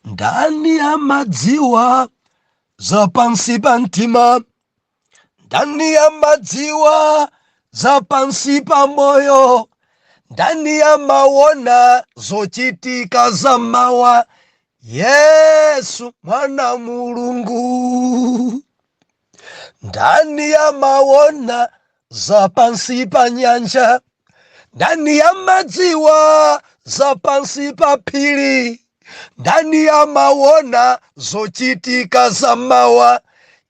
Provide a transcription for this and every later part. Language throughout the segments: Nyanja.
Ndani amadziwa za pansi pa mtima? Ndani amadziwa za pansi pa moyo? Ndani amaona zochitika za mawa? Yesu mwana Mulungu. Ndani amaona za pansi pa nyanja? Ndani amadziwa za pansi pa phiri? Ndani amaona zochitika za mawa?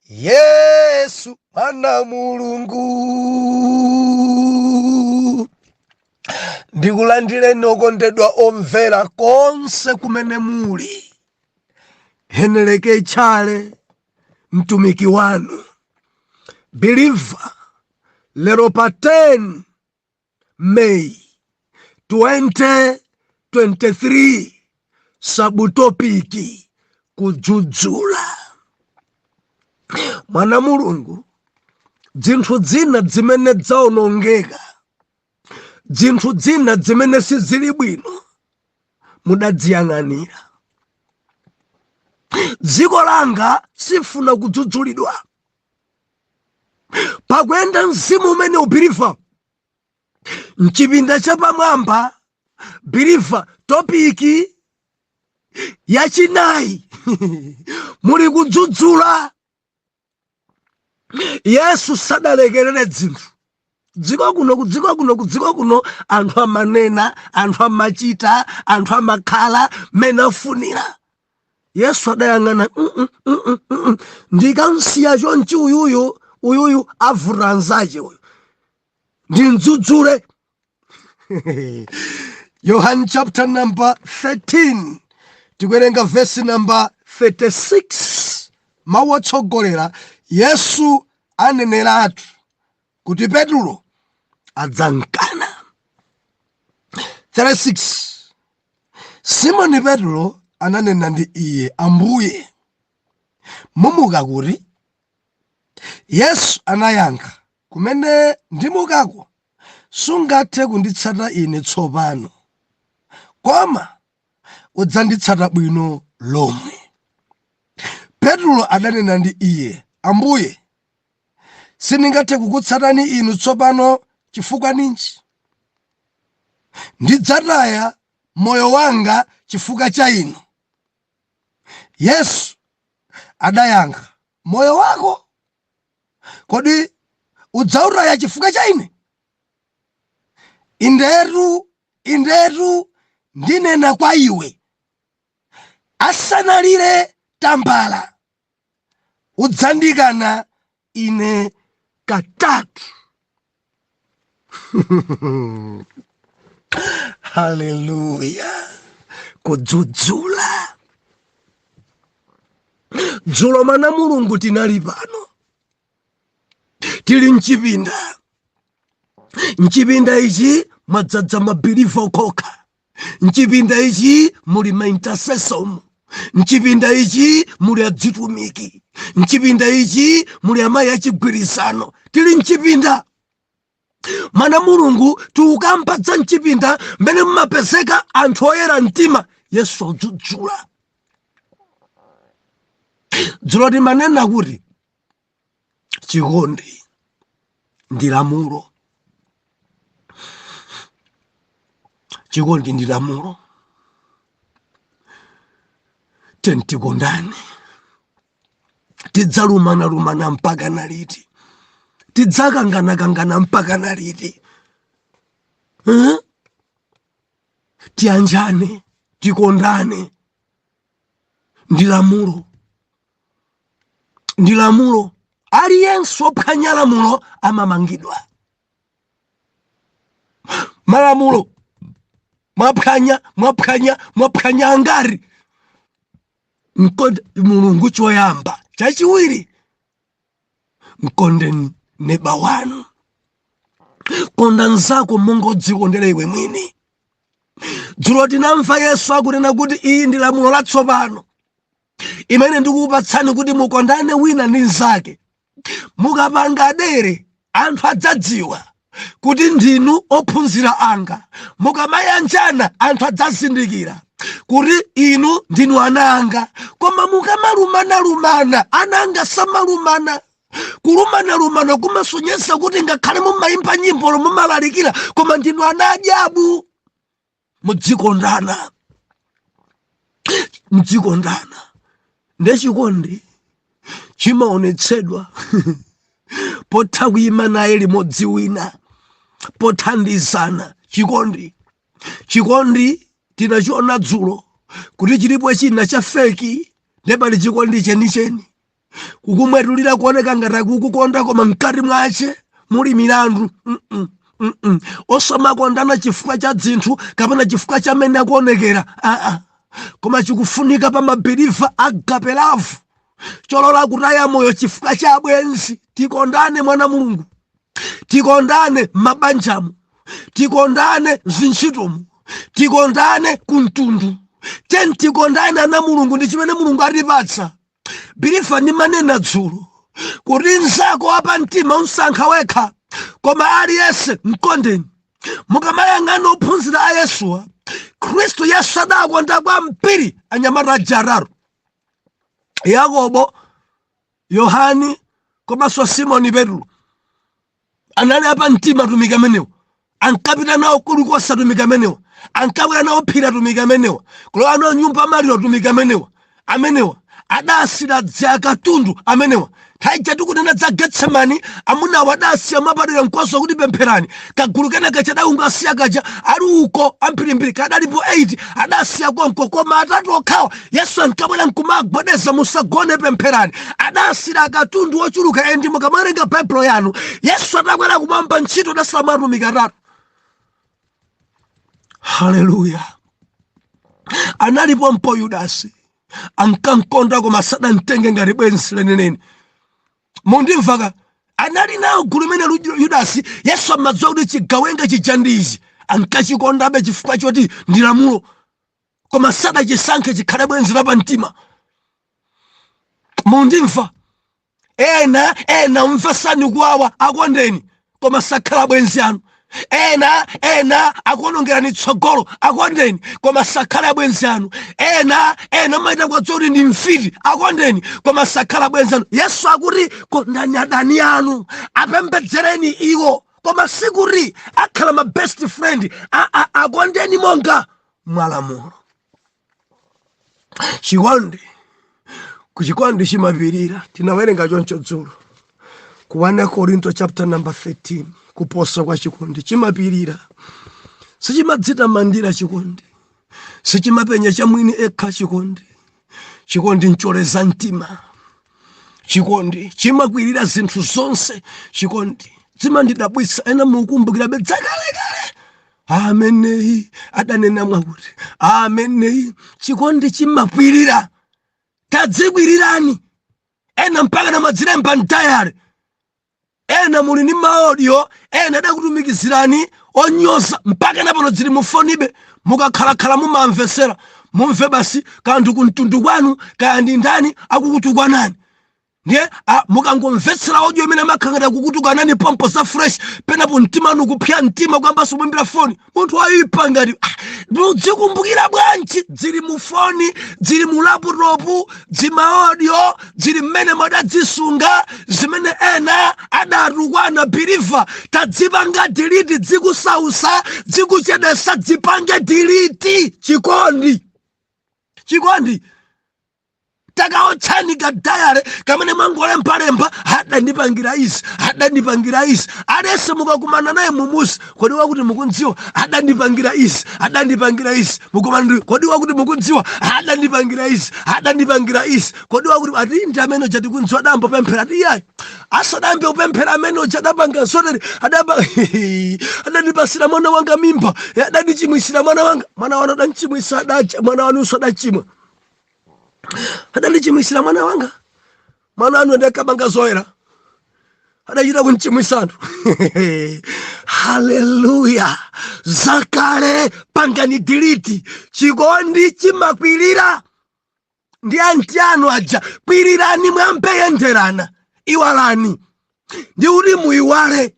Yesu mwana Mulungu. Ndikulandireni okondedwa omvera konse kumene muli. Heneleke Tchale mtumiki wanu believer lero pa 10 May 2023, subtopic kudzudzula. Mwana Mulungu, dzinthu dzina dzimene dzaonongeka, dzinthu dzina dzimene sizili bwino, mudadziyang'anira. Dziko langa sifuna kudzudzulidwa. Pakuyenda mzimu umene u believer mchipinda chapamwamba, believer, topic yachinayi muli kudzudzula. Yesu sadalekerere dzinthu. Dziko kuno, kudziko kuno, kudziko kuno anthu amanena, anthu amachita, anthu amakhala mmene afunira. Yesu adayang'ana, Ndikamsiya chonchi uyuyu, uyuyu avuta anzache uyu, ndimdzudzule. Yohane chapter number 13, tikuwerenga verse number 36. Mawu otsogolera, Yesu aneneratu kuti Petulo adzamkana. 36, Simoni Petulo ananena ndi iye, Ambuye, mumuka kuti? Yesu anayankha, Kumene ndimukako sungathe kunditsata ine tsopano, koma udzanditsata bwino lomwe. Petulo adanena ndi iye, Ambuye, sindingathe kukutsatani inu tsopano, chifukwa ninji? Ndidzataya moyo wanga chifukwa cha inu. Yesu adayankha, Moyo wako kodi udzautaya chifukwa cha ine? Indetu, indetu, ndinena kwa iwe, asanalire tambala udzandikana ine katatu. Haleluya! Kudzudzula. Dzulo, mwana Mulungu, tinali pano tili mchipinda. Mchipinda ichi mwadzadza ma believer okha. Mchipinda ichi muli ma intercessor. Mchipinda ichi muli adzitumiki. Mchipinda ichi muli amayi achigwirizano. Tili mchipinda, mwana Mulungu, tiukamba za mchipinda mmene mumapezeka anthu oyera mtima. Yesu adzudzula. Dzulo timanena kuti chikondi ndi lamulo, chikondi ndi lamulo. Tikondane. Tidzalumanalumana mpaka na liti? Tidzakanganakangana mpaka na liti? Eh? Tiyanjane, tikondane, ndi lamulo, ndi lamulo. Aliyense ophwanya lamulo amamangidwa. Malamulo mwaphwanya, mwaphwanya, mwaphwanya angati? Mkonde Mulungu choyamba, chachiwiri mkondeni neba wanu. Konda nzako monga udzikondera iwe mwini. Dzulo tinamva Yesu akunena kuti iyi ndi lamulo latsopano imene ndikukupatsani, kuti mukondane wina ndi mnzake. Mukapanga dere, anthu adzadziwa kuti ndinu ophunzira anga. Mukamayanjana, anthu adzazindikira. Kuti inu ndinu ana anga. Koma mukamalumana-lumana, ana anga samalumana. Kulumana-lumana kumasonyeza kuti ngakhale mumayimba nyimbo, mumalalikira, koma ndinu ana adyabu. Mudzikondana, mudzikondana. Ndechikondi chimaonetsedwa potha kuyima naye limodzi wina, pothandizana. Chikondi, chikondi tinachiona dzulo kuti chilipo china cha fake, ndepali chikondi chenicheni. Kukumwetulira, kuoneka ngati akukukonda, koma mkati mwache muli milandu. Osamakondana chifukwa cha dzinthu kapena chifukwa cha mmene akuonekera, aa. Koma chikufunika pa mabeliever agape love, cholola kutaya moyo chifukwa cha abwenzi. Tikondane, mwana Mulungu, tikondane m'mabanjamo, tikondane zintchitomo, tikondane kumtundu. Ten tikondane, ana Mulungu, ndi chimene Mulungu atipatsa. Believer, ndimanena dzulo kuti mnzako wapamtima unsankha wekha, koma aliyense mkondeni. Mukamayang'ana ophunzira a Yesuwa, Khristu Yesu adakonda kwambiri anyamata aja atatu, Yakobo, Yohani komanso Simoni Petro. Anali apamtima atumiki amenewo. Ankapita nawo kulikonse atumiki amenewa, ankabwera nawo phiri atumiki amenewa, kulowa nawo nyumba maliro atumiki amenewa. Amenewa adasira dzakatundu amenewa. Nthawi tikunena za Getsemani, amunawo adasiya mwapadera mkwaso kuti pempherani. Kagulu kena kacha adaungasiya kaja ali uko amphirimbiri, kadalipo 8, adasiya konko, koma atatu okhawa Yesu ankabwera nkumagwedeza, "Musagone, pempherani." Adasira katundu ochuluka. And mukamawerenga Baibulo yanu, Yesu adakwera kumwamba, ntchito adasala mwa atumiki atatu. Haleluya! Analipo mpo Yudasi, ankankonda koma sadamtenge ngati bwenzi leneleni. Mundimvaka? Anali nawo gulu limene Yudasi, Yesu amadziwa kuti chigawenga chija ndi ichi, ankachikondabe chifukwa choti ndi lamulo, koma sadachisankhe chikhale bwenzi la pamtima. Mundimva? Ena ena umvesani kuwawa, akondeni koma sakhala bwenzi anu. Ena ena akuonongerani tsogolo, akondeni koma sakhala bwenzi anu. Ena ena maita kwadziwa kuti ndi mfiti, akondeni koma sakhala bwenzi anu. Yesu akuti kondani adani anu, apembedzereni iwo, koma sikuti akhala ma best friend. Akondeni monga mwalamulo. Chikondi, kuchikondi chimapirira. Tinawerenga choncho dzulo ku 1 Korinto chapter number 13. Kuposa kwa chikondi, chimapirira, sichimadzitamandira. Chikondi sichimapenya chamwini ekha. Chikondi, chikondi ncholeza mtima. Chikondi chimakwirira zinthu zonse. Chikondi zimandidabwitsa, ena mukumbukirabe dzakalekale, ameneyi adanena mwakuti, ameneyi. Chikondi chimakwirira. Tadzikwirirani. Ena mpaka namadzilemba m'diary, ena muli ndi maaudio, ena adakutumikizirani onyoza, mpaka napano zili mufonibe. Mukakhalakhala mumamvesera, mumve basi kanthu kumtundu kwanu, kaya ndi ndani akukutukwanani. Ndiye mukangomvetsera audio imene amakhala kukutukanani pompo za fresh, penapo mtima anu kupsya mtima, kwambanso muimbira foni munthu ayipa ngati mudzikumbukira bwanji? Zili mu foni, zili mu laptop, zimaaudio zili mmene mwadadzisunga, zimene ena adatukwana. Believer, tadzipanga delete. Dzikusausa, dzikuchedesa, dzipange delete. Chikondi, chikondi, takaotchani kadiary kamene mwangolembalemba, adandipangira izi, adandipangira izi. Alese mukakumana naye mumusi, "Kodi wakuti mukundziwa? Adandipangira izi, adandipangira izi." Mukumana ndi, "Kodi wakuti mukundziwa? Adandipangira izi, adandipangira izi." "Kodi wakuti?" Ati, "Ndi amene uja tikundziwa, adayamba kupemphera." Ati, "Iyayi, asadayambe kupemphera amene uja adapanga zotere, adapa adandipasira mwana wanga mimba, adandichimwisira mwana wanga." Mwana wanu adanchimwisa, adacha mwana wanunso adachimwa. "Adandichimwisira mwana wanga." Mwana wanu adakabanga zoyera, adachita kunchimwisa anthu. Haleluya! Zakale pangani delete. Chikondi chimakwirira. Ndi anti anu aja, kwirirani, mwambe yenderana, iwalani. Ndi kuti muiwale,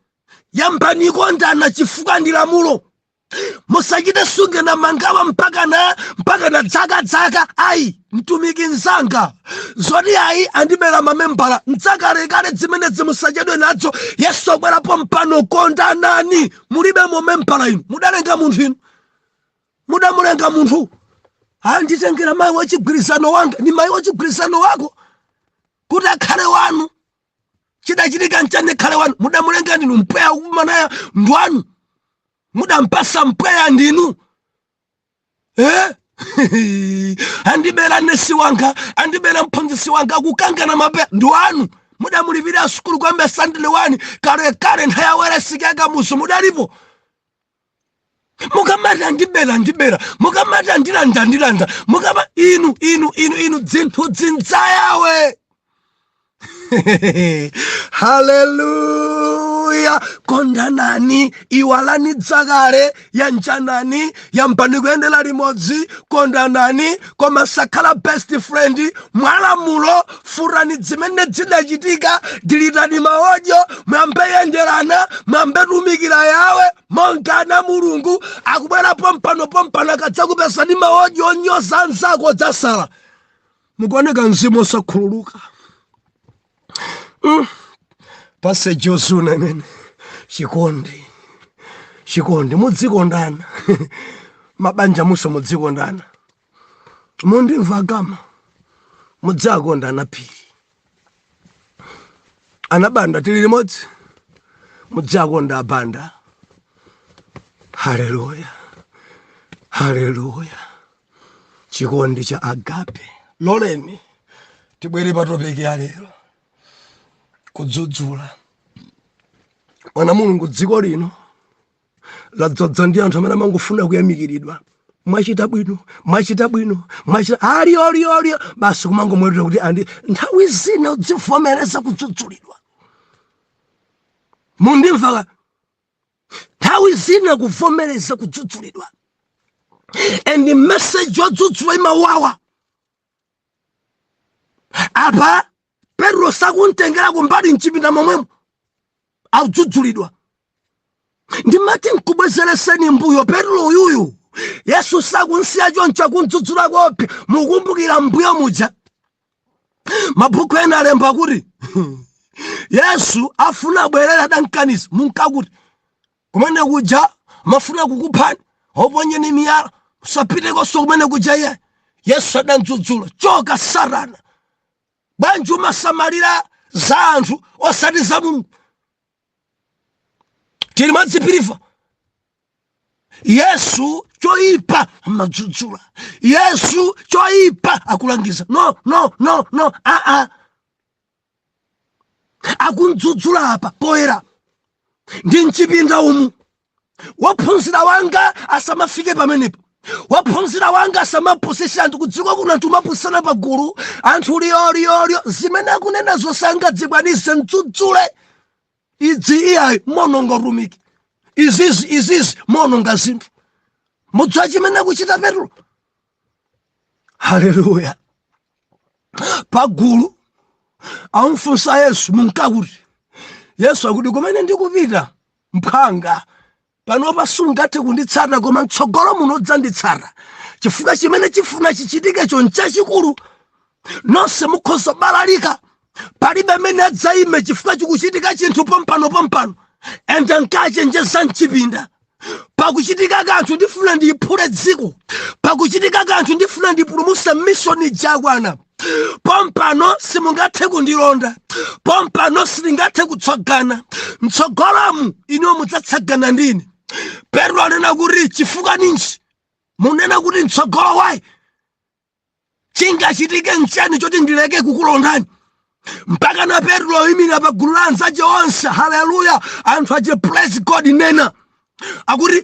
yambani kondana chifukwa ndi lamulo. Musachite sunge na mangawa mpakana dzakadzaka ayi. Mtumiki mzanga, zoti ayi andibera mamembala mdzakalekale, zimenezi musachedwe nadzo. Yesu abwerapo mpano. Kondanani. Mulibe momembala inu. Mudalenga munthu inu? Mudamulenga munthu? Anditengera mayi wachigwirizano wanga. Ni mayi wachigwirizano wako kuti akhale wanu? Chidachitika nchani khale wanu? Mudamulenga ndinu? Mpweya ukumanaya ndwanu? Mudampasa mpweya ndinu, eh? Andibera nesi wanga, andibera mphunzitsi wanga, kukangana mapeya ndi wanu? Mudamulipira sukulu kuyamba standard 1 kale kale, nthawi ya Kamuzu mudalipo? Mukamati andibera, andibera, mukamati andilanda, andilanda, mukama inu inu inu inu dzinthu dzinzayawe. Haleluya! Kondanani, iwalani dzakale, yanjanani, yambani kuyendera limodzi. Kondanani, koma sakhala best friend mwalamulo. Furani zimene zidachitika, dilitani ma audio, mwambe yenderana, mwambe tumikira yawe monga na Mulungu. Akubwera pompano pompano, akadzakupezani ma audio onyoza anzako, dzasala mukuoneka mzimu osakhululuka. Passage yozuna imene chikondi, chikondi, mudzikondana. Mabanja muso mudzikondana. Mundimva gama? Mudzakondana. Phiri anabanda, tili limodzi. Mudzakonda abanda. Haleluya, haleluya! Chikondi cha agape. Loleni tibwere pa topic ya lero, kudzudzula. Mwana Mulungu, dziko lino ladzadza ndi anthu amene amangofuna kuyamikiridwa. Mwachita bwino, mwachita bwino, mwachita ali ali ali, basi kumangomwerera kuti andi. Nthawi zina udzivomereza kudzudzulidwa. Mundimva? Nthawi zina kuvomereza kudzudzulidwa. And message yodzudzula imawawa. Apa Petro sakumtengera kumbali, mchipinda momwemo akudzudzulidwa. Ndimati nkubwezereseni mbuyo. Petro uyuyu Yesu sakunsiya choncho, akundzudzula kopi. Mukumbukira mbuyo muja, mabhuku ena alemba kuti Yesu afuna abwerere, adankaniza. Munkakuti kumene kuja mafuna kukuphani, oponyeni miyala, usapitekonso kumene kuja. Iye Yesu adamdzudzula, "Choka Satana, bwanji umasamalira za anthu osati za Mulungu?" Tili mwadzipirifa. Yesu choyipa amadzudzula, Yesu choyipa akulangiza. No, no, no, no, aa, akundzudzula apa poyera ndi mchipinda umu. Wophunzira wanga asamafike pamenepo. Wophunzira wanga asamapusise anthu. Kudziko kuno anthu umapusana pagulu, anthu liyoliyoliyo. Zimene akunena zosangadzikwanise, mdzudzule. Idzi iyayi, mononga utumiki. Izizi, izizi mononga zinthu. Mudziwa chimene akuchita Petro? Haleluya! Pagulu amfunsa Yesu, "Munkakuti?" Yesu akuti, "Kumene ndikupita mphwanga panopa sungathe kunditsata, koma mtsogolo muno udzanditsata, chifukwa chimene chifuna chichitikecho nchachikulu. Nonse mukhoza balalika, palibe amene adzayime, chifukwa chikuchitika chinthu pompano pompano." And nkachenjeza mchipinda, pakuchitika kanthu, ndifuna ndiyiphule dziko, pakuchitika kanthu, ndifuna ndipulumuse mission jakwana. Pompano simungathe kundilonda, pompano sitingathe kutsogana, mtsogolomu inuyo mudzatsagana ndine. Petro anena kuti, "Chifukwa ninji munena kuti mtsogolo? Wayi, chingachitike nchani choti ndileke kukulondani?" Mpaka na Petro oyimira pa gulu la anzace onse. Haleluya! Anthu ache, praise God. Nena akuti,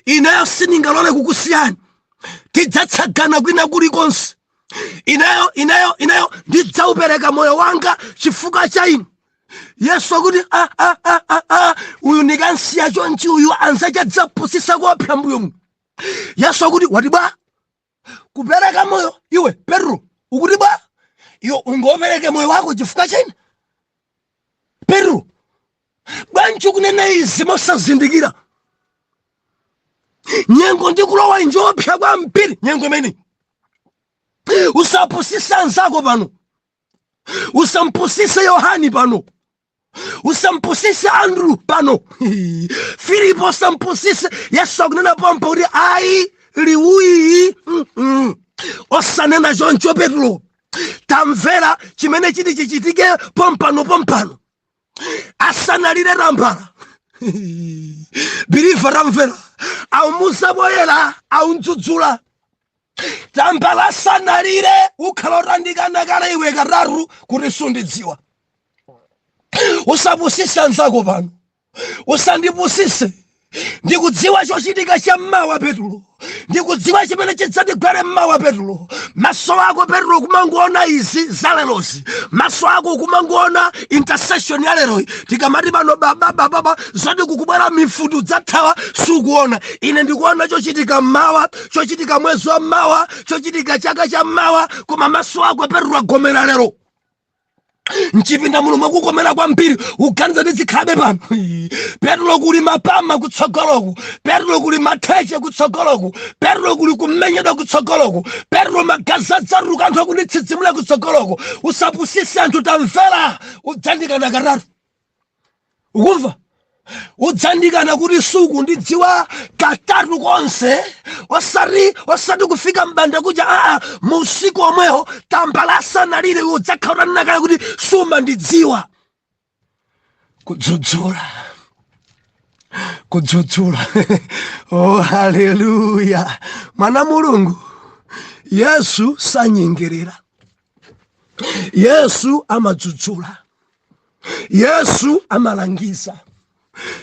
"Ineyo sindingalole kukusiyani, tidzatsagana kwina kulikonse. Ineyo, ineyo, ineyo ndidzaupereka moyo wanga chifukwa cha inu." Yesu akuti, "Ah, ah, ah, ah, ah, uyu ndikansiya chonchi, uyu anzache adzapusisa kuopsa mbuyo muno." Yesu akuti, "Wati bwa kupereka moyo iwe Petro? Ukuti bwa iwe ungopereke moyo wako chifukwa cha ine? Petro, bwanji ukunena izi mosazindikira?" Nyengo ndikulowa njoopsa kwambiri. Nyengo imeneyi, usapusise anzako pano, usampusise Yohani pano, usampusise Andrew pano, Filipo usampusise. Yesu akunena pompo kuti ayi, liwuyi osanena choncho. Petro, tamvera chimene chiti chichitike pompano pompano, asanalire tambala. Believer, tamvera, aumuza poyera, aundzudzula: tambala asanalire, ukhala utandikana kale iwe katatu kuti sundidziwa. Usapusise anzako pano, usandipusise. Ndikudziwa chochitika cha mmawa, Petro. Ndikudziwa chimene chidzatigwere mmawa, Petro. Maso ako, Petro, kumangoona izi zalerozi. Maso ako kumangoona intercession ya leroyi. Tikamati pano bababababa, zoti kukubwera mifutu dzathawa, sukuona. Ine ndikuona chochitika mmawa, chochitika mwezi wa mmawa, chochitika chaka cha mmawa. Koma maso ako, Petro, agomera lero. Mchipinda muno mwakukomera kwambiri, uganiza ndizikhalabe pano. Petro, kuli mapama kutsogoloku. Petro, kuli matheche kutsogoloku. Petro, kuli kumenyedwa kutsogoloku. Petro, magazi adzaruka, anthu akunditsitsimula kutsogoloku. Usapusise anthu. Tamvera, udzandikana katatu, ukumva? Udzandikana kuti sukundidziwa katatu konse. Osati kufika mbanda kuja, aa, mu usiku omwewo, tambala asanalire, udzakhala utanena kuti sumandidziwa. Kudzudzula, kudzudzula. Oh, haleluya! Mwana Mulungu Yesu sanyengerera. Yesu amadzudzula, Yesu amalangiza,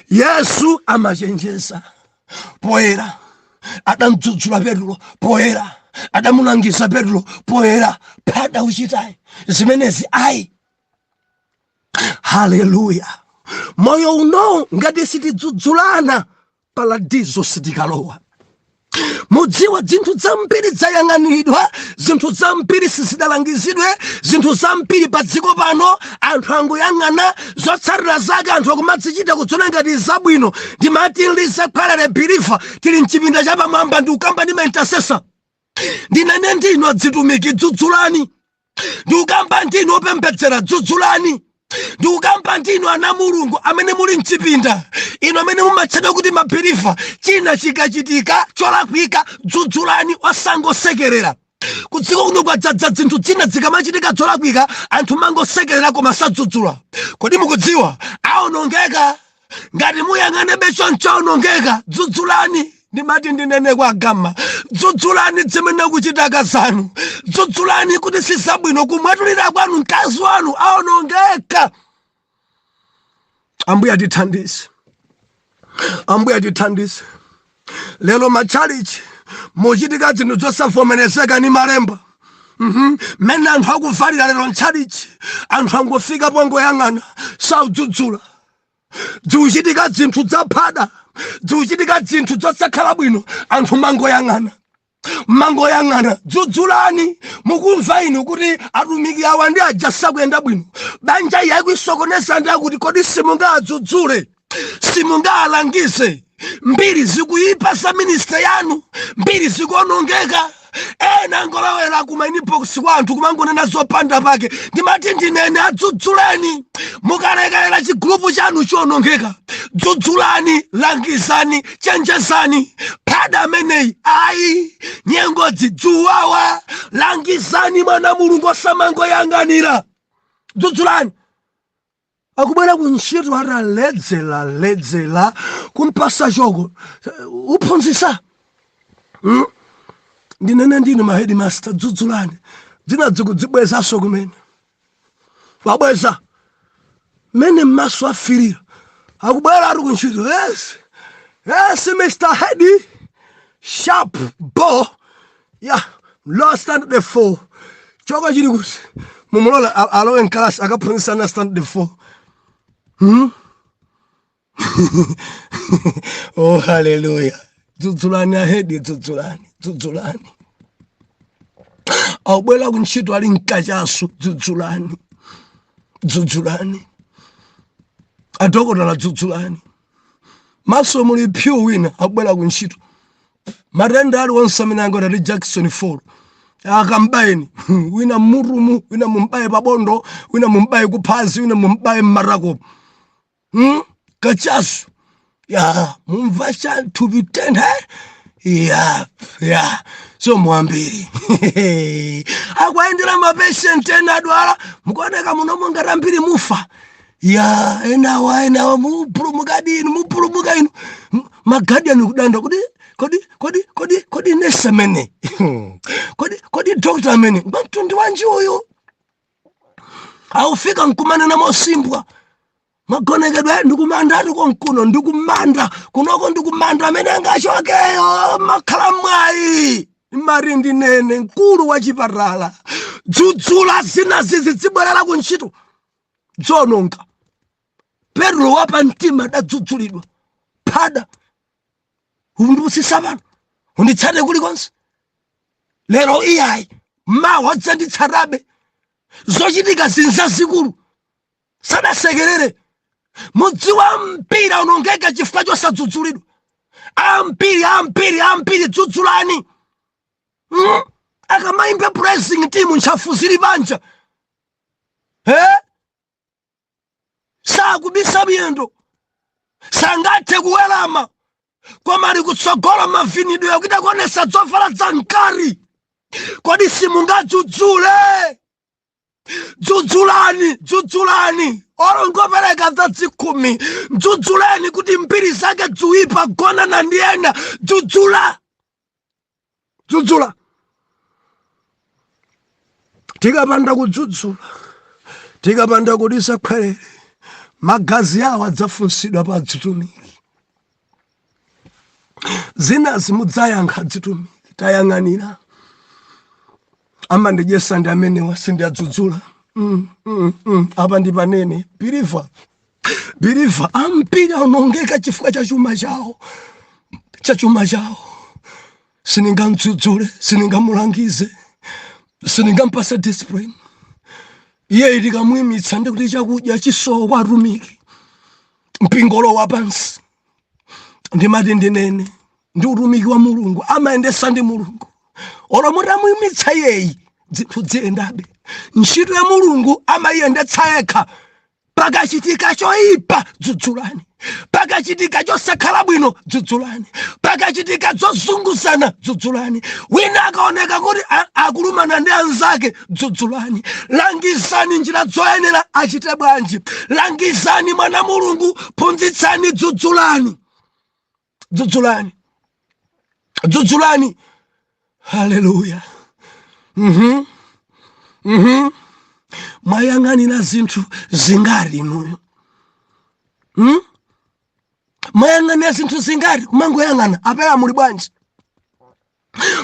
Yesu amachenjeza poyera. Adamdzudzula Petro poyera, adamulangiza Petro poyera: phada uchitayi zimenezi ayi. Haleluya! Moyo uno ngati sitidzudzulana, paradizo sitikalowa. Mudziwa, zinthu zambiri zayang'anidwa, zinthu zambiri sizidalangizidwe, zinthu zambiri pa dziko pano anthu angoyang'ana zotsatira zake, anthu akumazichita kudziona ngati zabwino. Ndimati lizakhwalere, believer, tili mchipinda chapamwamba, ndikukamba ndi ma intercessor. Ndinene ndinu adzitumiki, dzudzulani. Ndikukamba ndinu opembedzera, dzudzulani. Ndikukamba ndinu ana Mulungu amene muli mchipinda, inu amene mumatchedwa kuti ma believer. China chikachitika cholakwika, dzudzulani, osangosekerera. Kudziko kuno kwadzadza zinthu zina zikamachitika zolakwika, anthu mangosekerera koma sadzudzula. Kodi mukudziwa aonongeka? Ngati muyang'anebe choncho, aonongeka. Dzudzulani. Ndimati ndinene kwa gama: dzudzulani zimene kuchita kazanu, dzudzulani kuti sizabwino kumwatulira kwanu mkazi wanu, aonongeka. Ambuye atithandize, Ambuye atithandize. Lero matchalichi muchitika zinthu zosavomerezeka ni malemba. Mmene anthu akuvalira lero mtchalichi, anthu angofika pongoyang'ana, saudzudzula. Zikuchitika zinthu zaphada, zikuchitika zinthu zosakhala bwino, anthu mangoyang'ana, mangoyang'ana. Dzudzulani. Mukumva inu kuti atumiki awa ndi aja sakuyenda bwino, banja iyi akuisokoneza ndi akuti, kodi simungaadzudzule? Simungalangize? Mbiri zikuyipa za ministry yanu, mbiri zikuonongeka. Ena angolowera kuma inbox kwa anthu kumangonena zopanda pake. Ndimati ndinene: adzudzuleni. Mukalekalera, chigulupu chanu chionongeka. Dzudzulani, langizani, chenjezani: phada ameneyi ayi, nyengo zidzuwawa. Langizani, mwana Mulungu, osamangoyang'anira. Dzudzulani. Akubwera ku ntchito ataledzera ledzera, kumpasa choko, uphunzisa. Ndinene ndinu ma headmaster, dzudzulani. Dzina dzikudzibwezaso kumene wabweza mene mmaso afirira. Akubwera ari kuntchito: Yes, Mr Head, sharp bo ya low standard 4, choko chili kuti mumulola alowe mkalasi akaphunzitsa na standard 4. Oh, haleluya! Dzudzulani a head, dzudzulani, dzudzulani. Akubwera kuntchito ali mkachasu, dzudzulani, dzudzulani. Adokotala, dzudzulani. Maso muli pyu, wina akubwera kuntchito. Matenda aliwonse amene angoti Jackson 4 akambayeni, wina mmutumu, wina mumbaye pabondo, wina mumbaye kuphazi, wina mumbaye mmarako. Kachasu ya mumva cha thupi tentha ya so mwambiri akuyendera mapatient ena adwala, mukuoneka munomo ngati ambiri mufa ya enawa mupulumukadi inu, mupulumuka inu. Maguardian kudanda kodi kodi kodi kodi kodi nesi amene, kodi kodi doctor amene ngwamtundu wanji uyu? Aufika nkumanena mosimbwa magonekedwe, ndikumanda ati konkuno, ndikumanda kunoko, ndikumanda amene angachokeyo makhala mwayi. Mari ndinene mkulu wa chipatala, dzudzula zinazizi zibwerera ku ntchito dzononga. Petro wapa mtima adadzudzulidwa, phada undipusisa pano, unditsate kulikonse lero, iyayi, mawa adzanditsatabe. Zochitika zinzazikulu, sadasekerere. Mudziwa mpira unongeka chifukwa chosadzudzulidwa. Ambiri, ambiri, ambiri, dzudzulani. Akamayimba praising team, ntchafu zili panja, eh? Sakubisa miyendo, sangathe kuwerama, koma ali kutsogola mavinidwe akuita kuonesa dzovala za mkari. Kodi simungadzudzule? Dzudzulani, dzudzulani, olongopereka za zikhumi, dzudzuleni kuti mbiri zake dzuipa, gonana ndi ena. Dzudzula, dzudzula. Tikapanda kudzudzula, tikapanda kulisa khwerere, magazi awo adzafunsidwa pa adzitumiki. Zinazi mudzayankha adzitumiki. Tayang'anira, amandidyesa ndi amenewa, sindiadzudzula. Apa ndi panene believer, believer ambiri aonongeka chifukwa cha chuma chawo, cha chuma chawo. Siningamdzudzule, siningamulangize, siningampase discipline iye. Tikamuyimitsa ndikuti chakudya chisowa kwa atumiki, mpingolo wa pansi. Ndimati ndinene, ndi utumiki wa Mulungu, amayendesa ndi Mulungu. Olo mutamuyimitsa iyeyi, zinthu ziyendabe. Ntchito ya Mulungu amayiyendetsa yekha. Pakachitika choyipa, dzudzulani. Pakachitika chosakhala bwino, dzudzulani. Pakachitika zozunguzana, dzudzulani. Wina akaoneka kuti akulumana ndi anzake, dzudzulani. Langizani njira zoyenera achite bwanji. Langizani mwana Mulungu, phunzitsani, dzudzulani, dzudzulani, dzudzulani. Haleluya. Mwayang'anira zinthu zingati inuyo? Mwayang'anira zinthu zingati? Kumangoyang'ana apeya muli bwanji?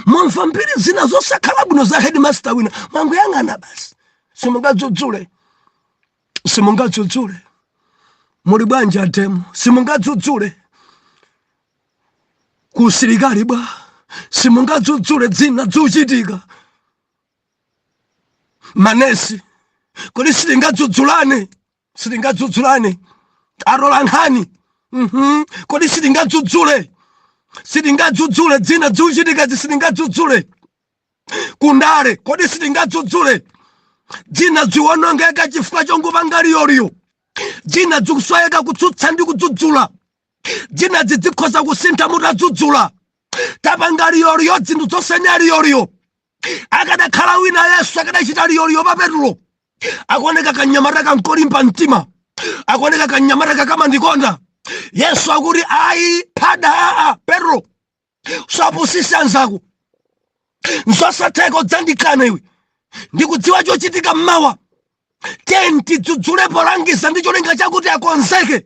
Mwamva mbiri zina zosakhala bwino za headmaster wina, mwangoyang'ana basi, simungadzudzule, simungadzudzule. Muli bwanji atemo? Simungadzudzule. Kusilikali bwa? Simungadzudzule. Dzina dzuchitika manesi, kodi sitingadzudzulane? Sitingadzudzulane? Atola nkhani. Kodi sitingadzudzule? Sitingadzudzule? Dzina dzuchitika, sitingadzudzule? Kundale, kodi sitingadzudzule? Dzina dziwonongeka chifukwa chongopanga liyoliyo. Dzina dzikuswayeka kutsutsa ndi kudzudzula. Dzina dzidzikhoza kusintha mutadzudzula. Tapanga liyoliyo, zinthu zosenya liyoliyo. Akadakhala wina, Yesu akadachita liyoliyo pa Petulo. Akuoneka kanyamata kankolimba mtima, akuoneka kanyamata kakamandikonda. Yesu akuti, "Ayi, phada, aa, Petro, usapusise anzako, nzosatheka, udzandikana iwe. Ndikudziwa chochitika mmawa." Tenti tidzudzule polangiza ndi cholinga chakuti akonzeke.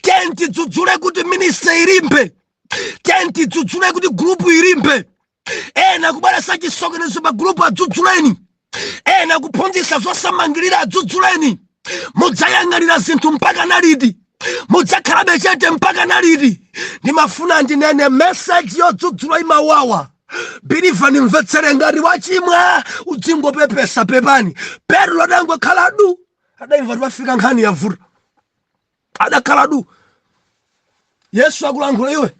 Tenti tidzudzule kuti ministry ilimbe. Tenti tidzudzule kuti group ilimbe. Ena kubweresa chisokonezo pa group, adzudzuleni. Ena kuphunzitsa zosamangirira, adzudzuleni. Mudzayang'anira zinthu mpaka naliti? Mudzakhalabe chete mpaka naliti? Ndimafuna ndinene, message yodzudzula imawawa. Believer, nimvetsere, ngati wachimwa udzingopepesa, pepani. Petro adangokhala du, adayimva tiwafika nkhani yavuta, adakhala du. Yesu akulankhula, "Iwe."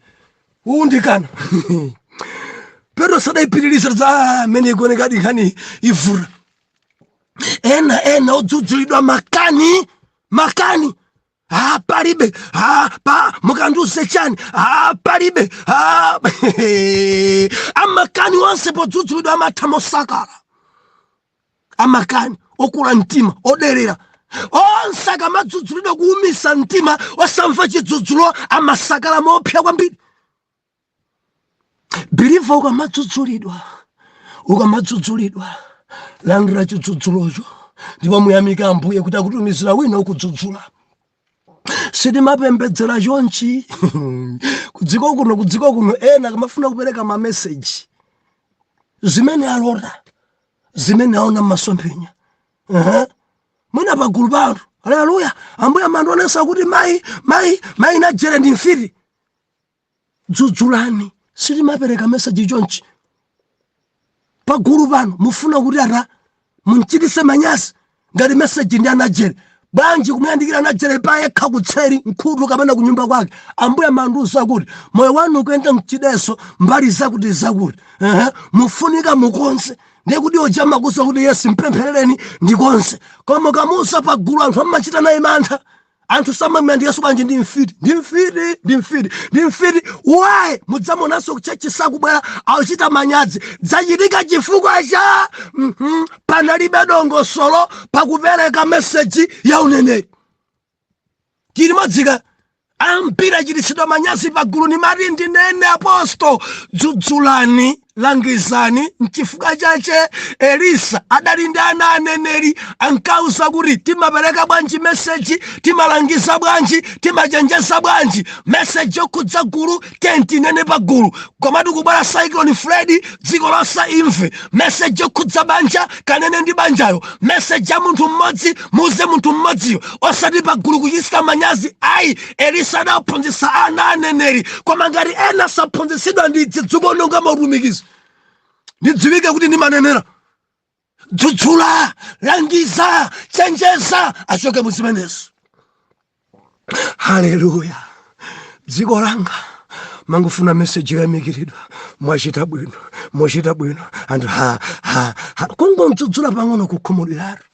Uwundikana. Petro sadayipitiriza za amene ikuonekadi nkhani ivura. Ena odzudzulidwa makani makani. Ah, palibe. Ah, pa mukandiuze chani? Ah, palibe. Ah, amakani onse podzudzulidwa amatha mosakala. Amakani, okula mtima, oderera, onse akamadzudzulidwa kuumisa mtima, osamva chidzudzulo, amasakala mopsa kwambiri. Believer, ukamadzudzulidwa, landira chidzudzulocho ndipo muyamika Ambuye kuti akutumizira wina ukudzudzula. Sitimapembedzera chonchi kudziko kuno. Kudziko kuno ena akamafuna kupereka mameseji, zimene alota, zimene aona mmasomphenya, mwina pagulu pa anthu, "Haleluya, Ambuye amandionesa kuti mayi, mayi, mayi najere ndi mfiti." Dzudzulani. Sitimapereka meseji chonchi pagulu pano. Mufuna kuti ata munchitise manyazi? Ngati meseji ndi anajere, bwanji kumuyandikira anajere payekha kutseri nkhutu kapena kunyumba kwake? "Ambuye amandiuza kuti moyo wanu ukuyenda mchideso mbali zakuti zakuti. Ehe, mufunika mukonze." Ndiye kuti oja makuza kuti, "Yes, mpempherereni ndikonze." Koma mukamuuza pagulu, anthu amachita naye mantha. Anthu samamuyandikaso. "Bwanji, ndi mfiti, ndi mfiti, ndi mfiti, ndi mfiti." Why? Mudzamonanso kuchechi sakubwera, akuchita manyazi. Zachitika chifukwa cha panalibe dongosolo pakupereka meseji ya uneneri. Tili madzika ambiri achititsidwa manyazi pagulu. Nimati ndinene, aposto, dzudzulani, langizani. Nchifukwa chache Elisa adali ndi ana aneneri, ankauza kuti timapereka bwanji meseji, timalangiza bwanji, timachenjeza bwanji meseji yokhudza gulu. Tentinene pa gulu, komatu kubwera Cyclone Freddy, dziko lonse imve. Meseji yokhudza banja, kanene ndi banjayo. Meseji ya munthu mmodzi, muze munthu mmodziyo, osati pagulu kuchititsa manyazi, ayi. Elisa adaphunzitsa ana aneneri. Koma ngati ena saphunzitsidwa, ndi dzikuononga mautumikizi. Ndidziwike kuti ndimanenera. Dzudzula, langiza, chenjeza, achoke mu zimenezo. Haleluya! Dziko langa mangofuna meseji yoyamikiridwa: "Mwachita bwino, mwachita bwino." Anthu ha ha ha, kungomdzudzula pang'ono, kukhumudwiratu.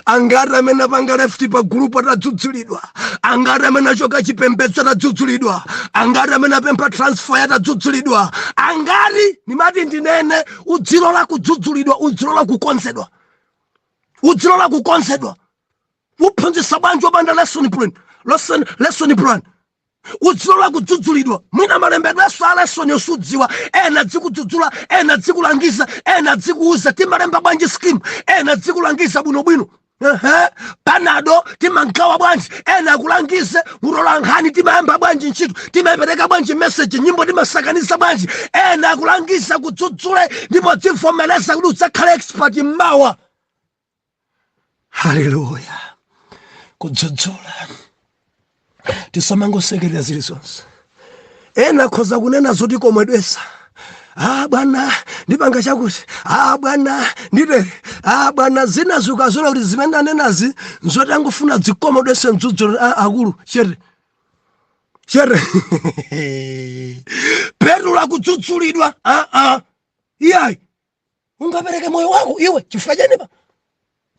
Angati amene apanga left pa gulupu atadzudzulidwa? Angati amene achoka chipembedzo atadzudzulidwa? Angati amene apempha transfer atadzudzulidwa? Angati? Nimati ndinene, udzilola kudzudzulidwa, udzilola kukonzedwa, udzilola kukonzedwa. Uphunzitsa bwanji opanda lesson plan? Lesson plan. Udzilola kudzudzulidwa. Mwina malembedwenso a lesson yosudziwa. Ena dzikudzudzula, ena dzikulangiza, ena dzikuuza timalemba bwanji scheme, ena dzikulangiza bwinobwino. Ehe, panado timangawa bwanji, ena akulangize mutola nkhani timayamba bwanji ntchito, timapereka bwanji message, nyimbo timasakaniza bwanji, ena akulangiza, kudzudzule ndipo dzivomereza kuti udzakhale expert mmawa. Haleluya! Kudzudzula, tisamangosekerera zilizonse. Ena akhoza kunena zoti komwedwesa: "Ah bwana, ndipanga chakuti. Ah bwana, nditere. Ah bwana." Zina zikazola kuti zimene anenazi nzoti angofuna dzikomodwese mdzudzula. Ah, akulu, chete chete. Petro akudzudzulidwa: "Ah ah, iyayi, ungapereke moyo wako iwe chifukwa chenipa?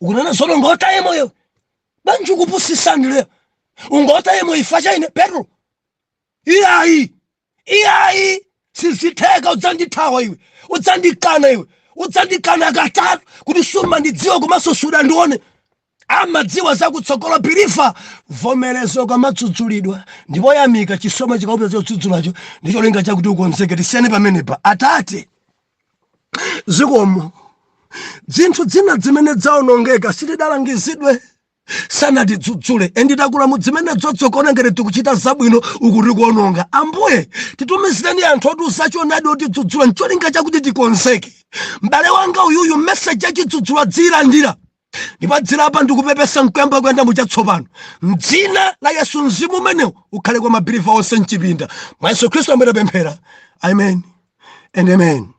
Ukunena zono ngotaye moyo bwanji? Ukupusisani lero, ungotaye moyo ifa chaine, Petro? Iyayi, iyayi, sizitheka. Udzandithawa iwe, udzandikana iwe, udzandikana katatu kuti sumandidziwa komanso sudandione." Amadziwa zakutsogolo. Believer, vomerezo ukamadzudzulidwa ndipo yamika chisomo chikaupeza chodzudzulacho ndi cholinga chakuti ukonzeke. Tisiyane pamenepa. Atate, zikomo. Zinthu zina zimene zaonongeka, sitidalangizidwe, sanatidzudzule, enditakula mu zimene dzodzokona ngati tikuchita zabwino, uku tikuononga. Ambuye, titumizireni anthu otiuza choonadi, otidzudzula ncholinga chakuti tikonzeke. M'bale wanga uyuyu, meseji yachidzudzulo dziyilandira ndipo dzilapa ndikupepesa nkuyamba kuyenda muchatsopano, mdzina la Yesu. Mzimu umenewu ukhale kwa ma believer onse mchipinda. Mwa Yesu Khristu amene tapemphera, amen and amen.